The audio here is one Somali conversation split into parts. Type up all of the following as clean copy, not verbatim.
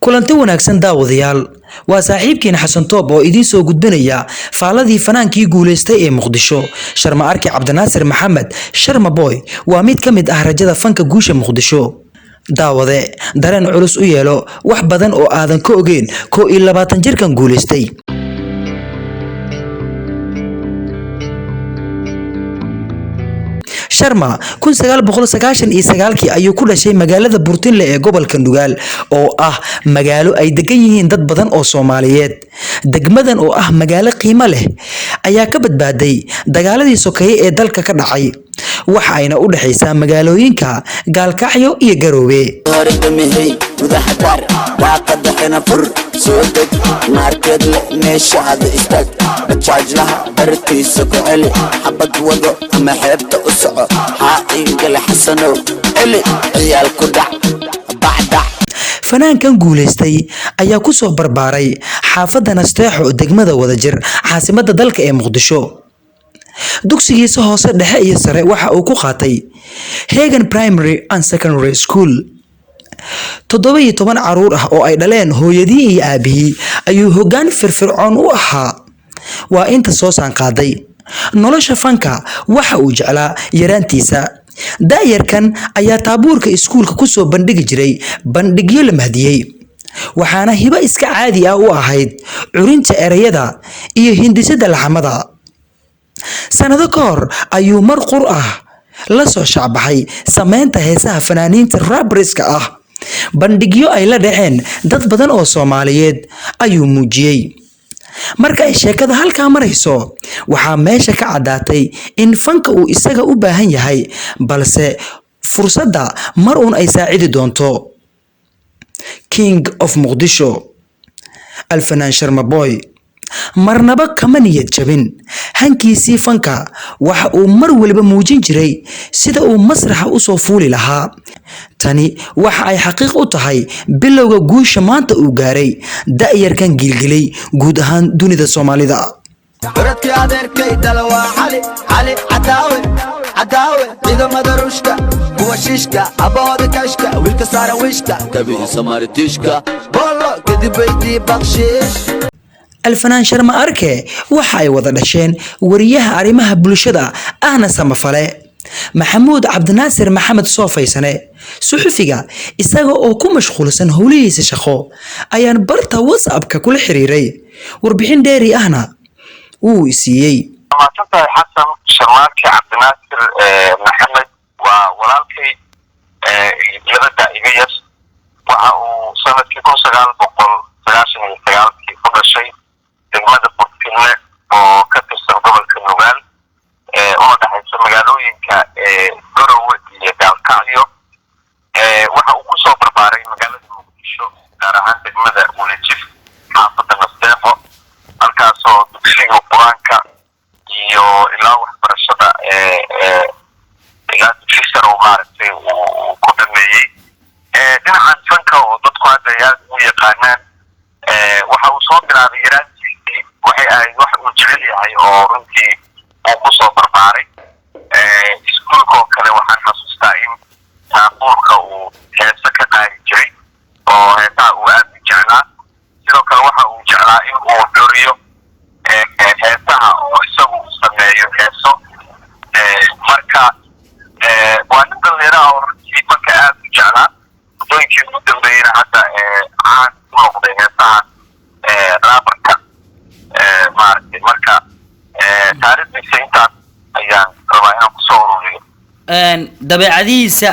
Kulanti wanaagsan daawadayaal, waa saaxiibkiin Xasan Toob oo idiin soo gudbinaya faaladii fanaankii guuleystay ee Muqdisho, Sharma Arki Cabdinaasir Maxamed Sharma Boy. Waa mid ka mid ah rajada fanka guusha Muqdisho. Daawade, dareen culus u yeelo wax badan oo aadan ka ogeyn 21 jirkan guuleystay. Sharma 1999kii ayuu ku dhashay magaalada Burtinle ee gobolka Nugaal, oo ah magaalo ay degan yihiin dad badan oo Soomaaliyeed. Degmadan oo ah magaalo qiimo leh ayaa ka badbaaday dagaaladii sokeeye ee dalka ka dhacay, waxa ayna u dhexaysaa magaalooyinka Gaalkacyo iyo Garoobe. Hordamihey gudaha daar, daaqada xina fur, soo deg maarkeed le, meeshaada istaag, bajaajlaha bartiisa ku celi, xabad wado ama xeebta u soco, xaa iingale xasanow celi, ciyaal ku dhac bacdhac. Fanaankan guuleystay ayaa ku soo barbaaray xaafadda Nasteexo, degmada Wadajir, caasimadda dalka ee Muqdisho. Dugsigiisa hoose, dhexe iyo sare waxa uu ku qaatay Hagan Primary and Secondary School. 17 caruur ah oo ay dhaleen hooyadii iyo aabihii ayuu hoggaan firfircoon u ahaa. Waa inta soo saanqaaday nolosha fanka waxa uu jeclaa yaraantiisa. Da'yarkan ayaa taabuurka iskuulka kusoo bandhigi jiray bandhigyo la mahdiyey, waxaana hibo iska caadi ah u ahayd curinta ereyada iyo hindisada laxamada. Sanado ka hor ayuu mar qur ah la soo shaacbaxay sameynta heesaha fanaaniinta rabriska ah. Bandhigyo ay la dhaceen dad badan oo Soomaaliyeed ayuu muujiyey. Marka ay sheekada halkaa marayso, waxaa meesha ka caddaatay in fanka uu isaga u baahan yahay, balse fursadda mar uun ay saacidi doonto. King of Muqdisho, Alfanaan Sharma Boy, marnaba kama niyad jabin hankiisii fanka. Waxa uu mar waliba muujin jiray sida uu masraxa usoo fuuli lahaa. Tani waxa ay xaqiiq u tahay bilowga guusha maanta uu gaaray da'yarkan gilgilay guud ahaan dunida Soomaalida. Curadkii adeerkay dhala waa Cali Cali Cadaawe, Cadaawe ciidamada Ruushka, kuwa shiishka, abahooda kashka, wiilka saara wiishka, kabihiisa maaritiishka, boolo kadib weydii bakshiish. Alfanaan Sharma Arke waxa ay wada dhasheen wariyaha arrimaha bulshada ahna samafale Maxamuud Cabdinaasir Maxamed Soofaysane. Suxufiga isaga oo ku mashquulsan howlihiisa shaqo ayaan barta WhatsAppka kula xiriiray, warbixin dheeri ahna wuu isiiyey. Mahadsantahay Xasan. Sharmaarke Cabdinaasir Maxamed waa walaalkay labada iga yar. Waxa uu sanadkii 1999kii ku dhashay degmada Burtinle oo ka tirsan gobolka Nugaal, una dhexaysa magaalooyinka Garowe iyo Gaalkacyo. Waxa uu kusoo barbaaray magaalada Muqdisho, gaar ahaan degmada Wadajir, xaafadda Nasteexo, halkaasoo dugsiga Qur-aanka iyo ilaa waxbarashada ilaa dugsi sare uu maaragtay uu ku dhameeyey. Dhinacan fanka oo dadku hadda ay aada ugu yaqaanaan, waxa uu soo bilaabay yaraantiisii. Waxay ahayd wax uu jecel yahay oo runtii uu kusoo barbaaray. Iskuulka oo kale waxaan xasuustaa in taabuurka uu heeso ka qaadi jiray oo heesaha uu aada u jeclaa. Sidoo kale waxa uu jeclaa in uu curiyo heesaha oo isagu uu sameeyo heeso. Marka waa nin dhalinyaro ah oo runtii fanka aada u jeclaa. Muddooyinkii ugu dambeeyeyna hadda caan ku noqday heesaha raabarka maaragtay. Marka taariikhdiisa intaas ayaan rabaa inaan kusoo ururiyo. Dabeecadihiisa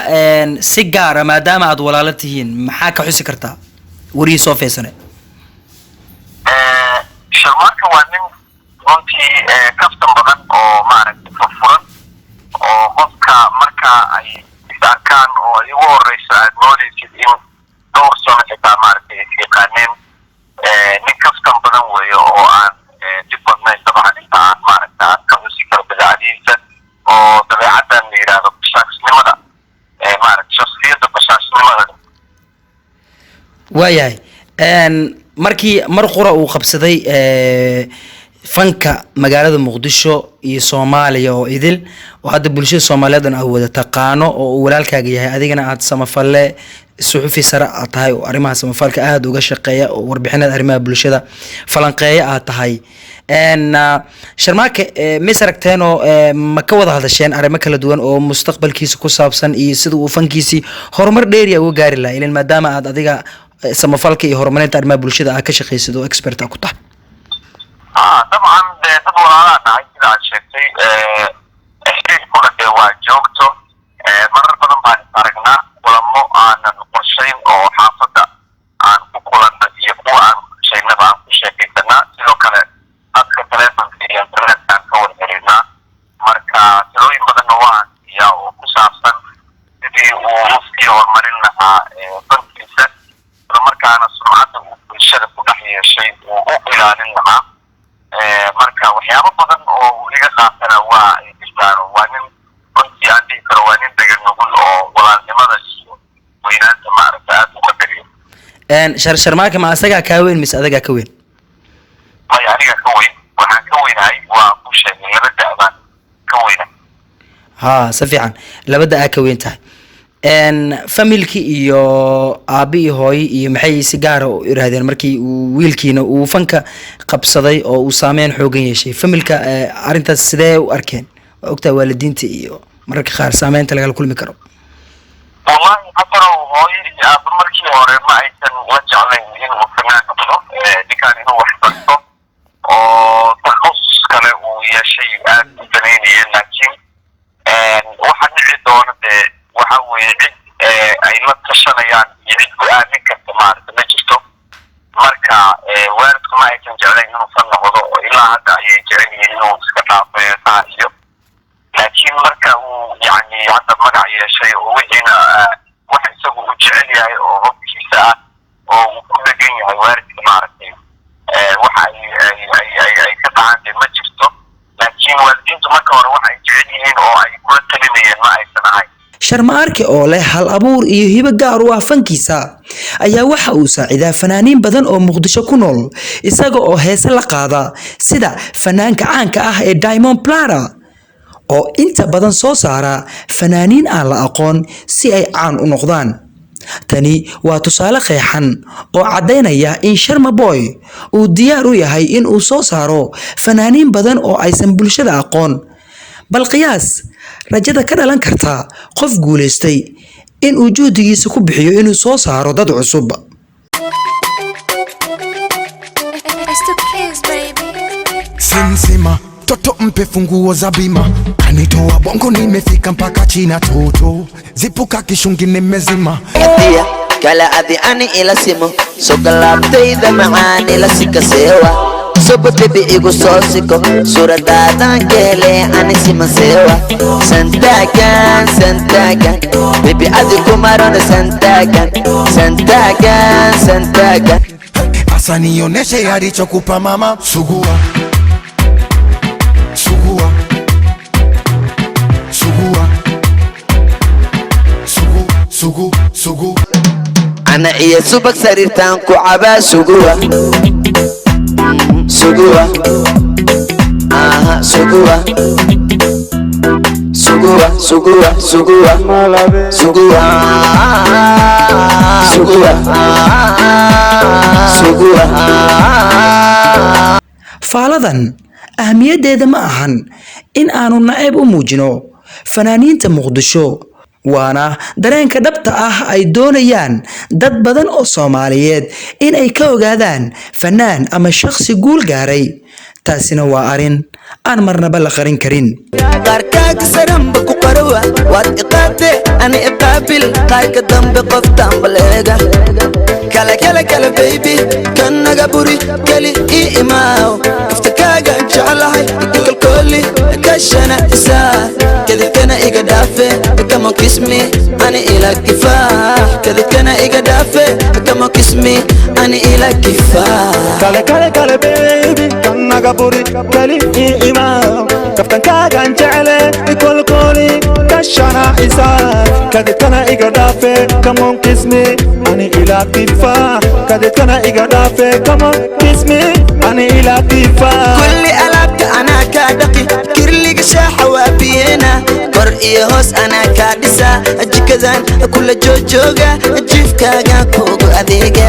si gaara, maadaama aad walaalo tihiin, maxaa ka xusi kartaa warihii soo feysane? Sharmaarka waa nin runtii kaftan badan oo maaragtay furfuran, oo qofka marka ay is arkaan oo ay ugu horeyso aad moodeysid in dhowr sano xitaa maaragtay is yaqaaneen. Nin kaftan badan weeye oo aan dhib badnayn. Dabcan inta aan maaragta aan ka xusi karo dabeecadihiisa oo dabeecaddan la yidhaahdo bashaasnimada, maaragta shaksiyadda bashaasnimada. Waayahay, markii mar qura uu qabsaday Fanka magaalada Muqdisho iyo Soomaaliya oo idil oo hadda bulshada Soomaaliyeed aad wada taqaano oo uu walaalkaaga yahay, adigana aad samafalle, suxufi sare aad tahay oo arrimaha samafalka aada uga shaqeeya oo warbixinada arrimaha bulshada falanqeeya aad tahay. Sharmaake, mis aragteenoo ma ka wada hadasheen arrimo kala duwan oo mustaqbalkiisa ku saabsan iyo sida uu fankiisii horumar dheeriya uga gaari lahaa, ilan maadaama aad adiga samafalka iyo horumarinta arrimaha bulshada aad ka shaqaysid oo expert ku tahay? Dabcan dee dad walaalaa nahay sida aad sheegtay. Xiriirkuna dee waa joogto. Marar badan baan is aragnaa, kulamo aanan qorshayn oo xaafadda aan ku kulanno iyo kuwa aan qorshaynaba aan ku sheekaysanaa. Sidoo kale dadka telefonka iyo internetka aan ka wada xiriirnaa. Marka talooyin badanna waan siiyaa oo ku saabsan sidii uu usii horumarin lahaa fankiisa, islamarkaana sumcadda uu bulshada ku dhex yeeshay uu u ilaalin lahaa. Marka waxyaabo badan oo uu iga qaatana waa ay jirtaan. Waa nin runtii aan dhihi karo waa nin dhegan nugul oo walaalnimada iyo weynaanta maaragta aada u qadariyo. Sharmaake ma asagaa kaa weyn mise adagaa ka weyn? Maya, aniga ka weyn. Waxaan ka weynahay, waa ku sheegay, laba da' baan ka weynahay. Ha, si fiican, laba da' aa ka weyn tahay. Familki iyo aabi iyo hooyo iyo maxay si gaara u iraahdeen markii uu wiilkiina uu fanka qabsaday oo uu saameyn xoogan yeeshay? Familka arrintaas sidee u arkeen? Waa ogtahay waalidiinta iyo mararka qaar saameynta lagala kulmi karo. Wallahi Xasanow, hooyo iyo aaba markii hore ma aysan la jeclayn inuu fanaan noqdo ninkaan, inuu wax barto oo takhasus kale uu yeeshay aad u danaynayeen. Laakiin waxa dhici doona dee waxa weeye cid ay la tashanayaan iyo cid go-aamin karta maaragta ma jirto. Marka waalidku ma aysan jeclayn inuu fan noqdo oo ilaa hadda ayay jecel yihiin inuu iska dhaafo heesaha iyo, laakiin marka uu yani hadda magac yeeshay oo wixiina wax isagu uu jecel yahay oo hobkiisa ah oo uu ku dhegan yahay, waalidka maaragtay waxa ay ka dhacaan dee ma jirto. Laakiin waalidiintu marka hore waxa ay jecel yihiin oo ay kula talinayeen ma aysan ahayn. Sharma Arke oo leh hal abuur iyo hibo gaar u ah fankiisa ayaa waxa uu saacidaa fanaaniin badan oo Muqdisho ku nool, isaga oo heese la qaada sida fanaanka caanka ah ee Diamond Platnumz, oo inta badan soo saara fanaaniin aan la aqoon si ay caan u noqdaan. Tani waa tusaale qeexan oo caddaynaya in Sharma Boy uu diyaar u yahay in uu soo saaro fanaaniin badan oo aysan bulshada aqoon. Bal qiyaas rajada ka dhalan karta qof guulaystay in uu juhdigiisa ku bixiyo inuu soo saaro dad cusub. It's the kids, baby. Sinsima toto mpe funguo za bima, kanitoa Bongo nimefika mpaka China, toto zipuka kishungi nimezima. Adiya kala adi ani ila simo soo galaabtayda macaan ila sikaseewa sobo bebi igu soo siko suuradaadan ka hele ani simaseewa santaagan santaagan bebi adi kumarona santaagan santaagan santaagan. Asa nioneshe alichokupa mama, sugua sugua sugua sugu sugu sugu. Ana iyo subag sariirtaan ku cabaa, suguwa suguwa aha suguwa suguwa suguwa suguwa suguwa suguwa suguwa. Faaladan ahmiyaddeeda ma ahan in aanu nacayb u muujino fanaaniinta Muqdisho, waana dareenka dhabta ah ay doonayaan dad badan oo Soomaaliyeed in ay ka ogaadaan fanaan ama shakhsi guul gaaray. Taasina waa arrin aan marnaba la qarin karin. Qaarkaaga saranba ku qarowa waad iqaate ani iqaabil, qaarka dambe qoftaan baleega kale kale kale baby kan naga buri keli ii imaaw kaftakaaga jeclahay ikalkooli kashana isaa kadibkana iga dhaafe, come on kiss me ani ila kifaax, kadibkana iga dhaafe, come on kiss me ani ila kifaax. Kale kale kale baby kanaga buri kali ii imaam kaftankaagan jecle ikolkoli kashana isaar kadibkana iga dhaafe, come on kiss me ani ila kifaax, kadibkana iga dhaafe, come on kiss me ani ila kifaax. Kulli. Anaa kaa dhaqi kirliga shaaxa, waa biyeena. Kor iyo hoos anaa kaa dhisa, jikadan kula joojooga, jiifkaaga kuugu adeega.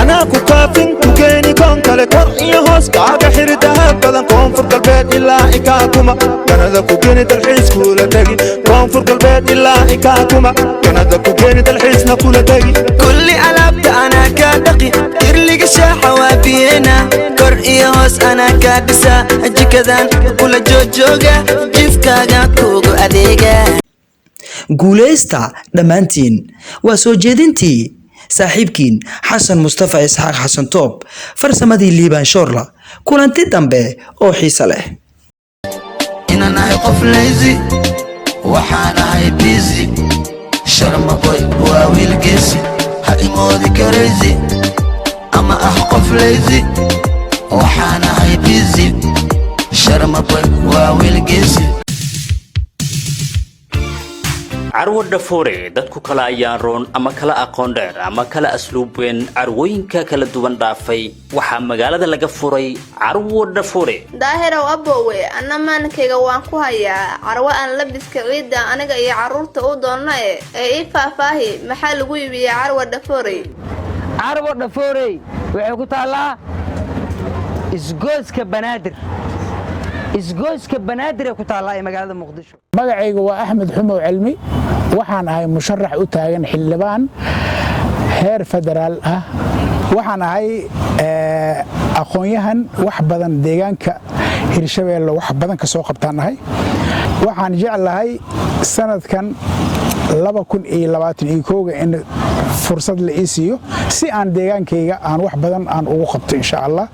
Anaa ku kaafin, ku keeni koon kale, kor iyo hoos kaaga xiri dahab badan. Koonfur Galbeed ilaa Ikaakuma, Kanada ku keeni, dalxiis kula tegi. Koonfur Galbeed ilaa Ikaakuma, Kanada ku keeni, dalxiisna kula tegi. Kulli alaabta anaa kaa dhaqi kirliga shaaxa, waa biyeena. Kor iyo hoos anaa kaa dhisa, jikadan kula joojooga, jiifkaaga kuugu adeega. Guulaysta dhammaantiin. Waa soo jeedintii saaxiibkiin Xasan Mustafa Isxaaq Xasan Toob, farsamadii Liibaan Shoorla. Kulanti dambe oo xiise leh. Inaan ahay qof lazy, waxaan ahay busy. Sharmaboy waa wiil geesi, ha imoodi karaysi. Ama ah qof lazy, waxaan ahay busy. Sharmaboy waa wiil geesi. Carwo Dhafoore. Dadku kala ayaan roon ama kala aqoon dheer ama kala asluub weyn, carwooyinka kala duwan dhaafay, waxaa magaalada laga furay Carwo Dhafoore. Daahirow aboowe, anna maankayga waan ku hayaa carwo aan labiska ciidda aniga iyo carruurta u doonna ee ii faahfaahi, maxaa lagu iibiyaa Carwa Dhafoorey? Carwo Dhafoorey waxay ku taallaa Isgoyska Banaadir. Isgoyska Banaadir ee ku taallaa ee magaalada Muqdisho. Magacaygu waa Axmed Xumow Cilmi. Waxaan ahay musharax u taagan xildhibaan heer federaal ah. Waxaan ahay aqoon-yahan wax badan deegaanka Hirshabeelle wax badan ka soo qabtaan ahay. Waxaan jeclahay sanadkan 2021-ga in fursad la ii siiyo si aan deegaankayga aan wax badan aan ugu qabto, insha Allah.